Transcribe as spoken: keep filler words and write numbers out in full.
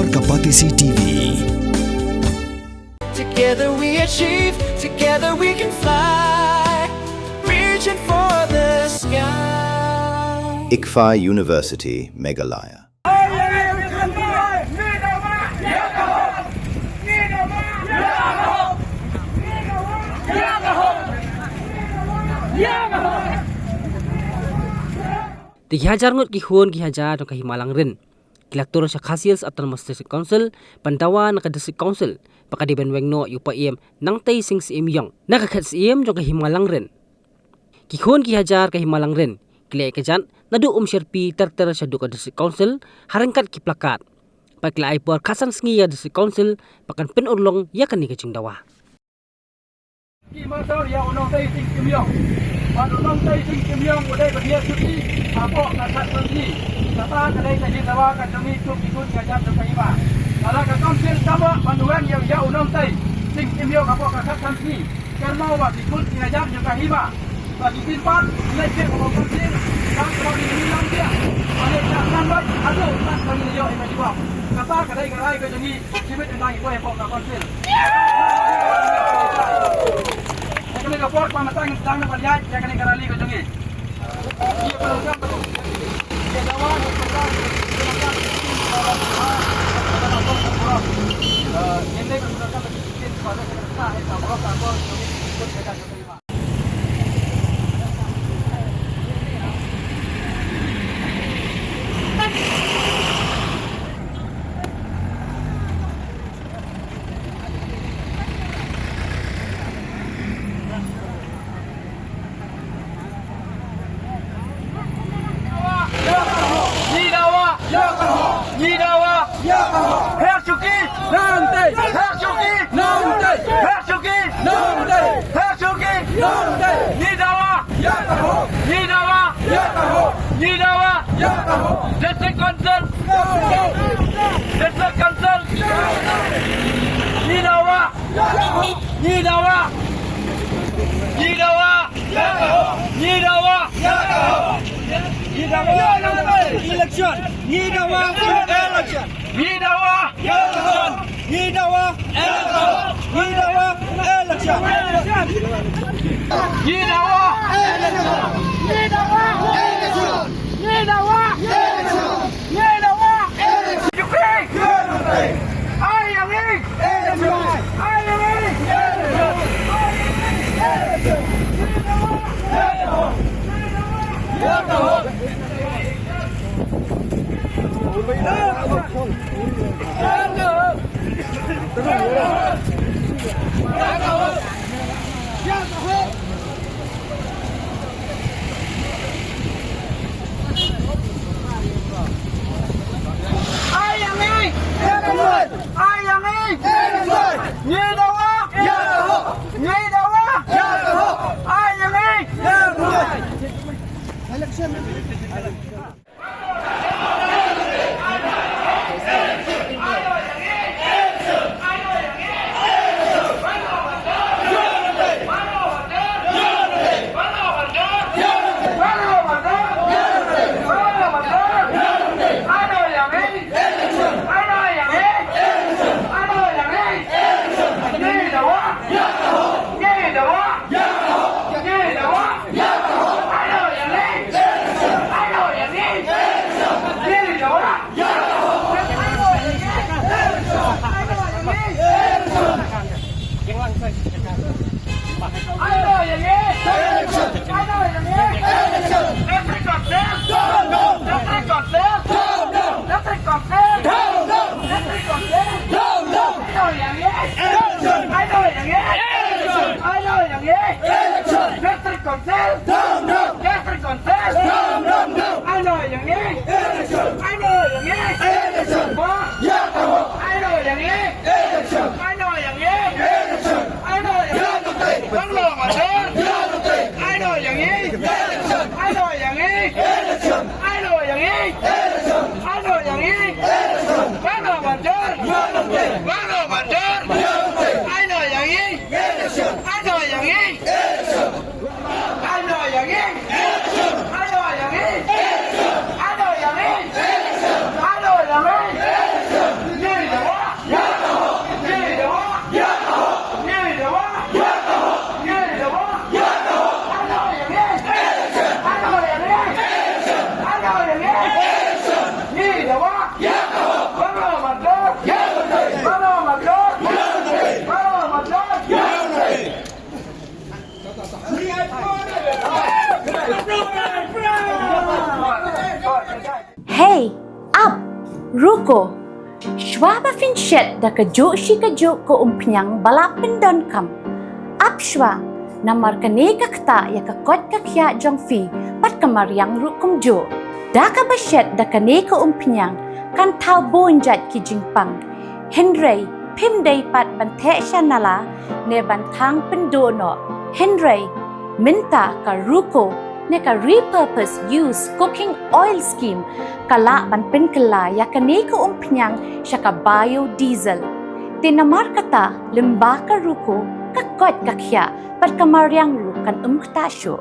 Ka Batesi T V. Together we achieve, together we can fly, reaching for the sky. ICFAI University, Meghalaya. Te ki hajar ngut ki khun ki hajar jong ka Hima Langrin ki la tur sha Khasi Hills Autonomous District Council ban dawa na ka District Council ba ka dei ban weng noh ïa u paiem Nangtei Sing Syiem Ïong na ka khet syiem jong ka Hima Langrin. Ki khun ki hajar ka Hima Langrin ki la ïaid ka jat naduh Umshyrpi ter ter shaduh ka District Council ha ryngkat ki plakat. Bad ki la ai por khatsan sngi ïa District Council ba kan pynurlong ïa kane ka jingdawa. Ki martyr ïa u Nongtei Sing Syiem Ïong. Bad u Nongtei Sing Syiem Ïong u dei ba hiar shuki hapoh ka khatsan sngi. Kata ka dei ka jingdawa ka jong ngi kum ki khun ki hajar jong ka Hima. Lada ka Council kam lah ban wan ïa, ïa u Nongtei Sing Syiem Ïong hapoh ka khatsan sngi, kynmaw ba ki khun ki hajar jong ka Hima ba ki kynpat leit peit hapoh Council. Bad ba ki ngi lam dia ba leit ka kan bai haduh kan ba ngi ïoh ïa ka jubab. Kata ka dei ka rai ka jong ngi. Shibit ïa ngi poi hapoh ka Council. Ïa kane ka por ba mynta ngi sdang ban ïaid ïa kane ka rally ka jong ngi. Ngi dawa! Ngi dawa! Her shuki! Nongtei! Her shuki! Nongtei! Her shuki! Nongtei! Her shuki! Nongtei! Ngi dawa! Ngi dawa! Ngi dawa! District Council! District Council! Ngi dawa! Ngi dawa! Ngi dawa! Ngi dawa! Ngi dawa! Election! Ngi dawa! Election! Ngi dawa! Election! Ngi dawa! Election! Ngi dawa! Election! Ngi dawa! Election! Ngi dawa! Election! Ngi dawa! Election! Ngi dawa! Election! Ai ïa ngi! Ai ïa ngi! Ai ïa ngi! Ai ïa ngi! Ngi dawa! Ngi dawa! Ai ïa ngi! Election. Ruko. Shuwa ba phin shet da kajuh shi kajuh ka umphniang ba la pyndonkam, ap shuwa, namar kane ka ktah ïa ka koit ka khiah jong phi bad ka mariang ruh kumjuh. Da kaba shet da kane ka umphniang kan thaw bun jait ki jingpang. Hynrei phim dei pat ban theh sha nala ne ban thang pynduh noh. Hynrei mynta ka Ruko ne ka Repurpose Use Cooking Oil Scheme ka lah ban pynkylla ïa kane ka umphniang sha ka biodiesel. Te namar kata, lyngba ka Ruko, ka koit ka khiah bad ka mariang ruh kan ym ktah shuh.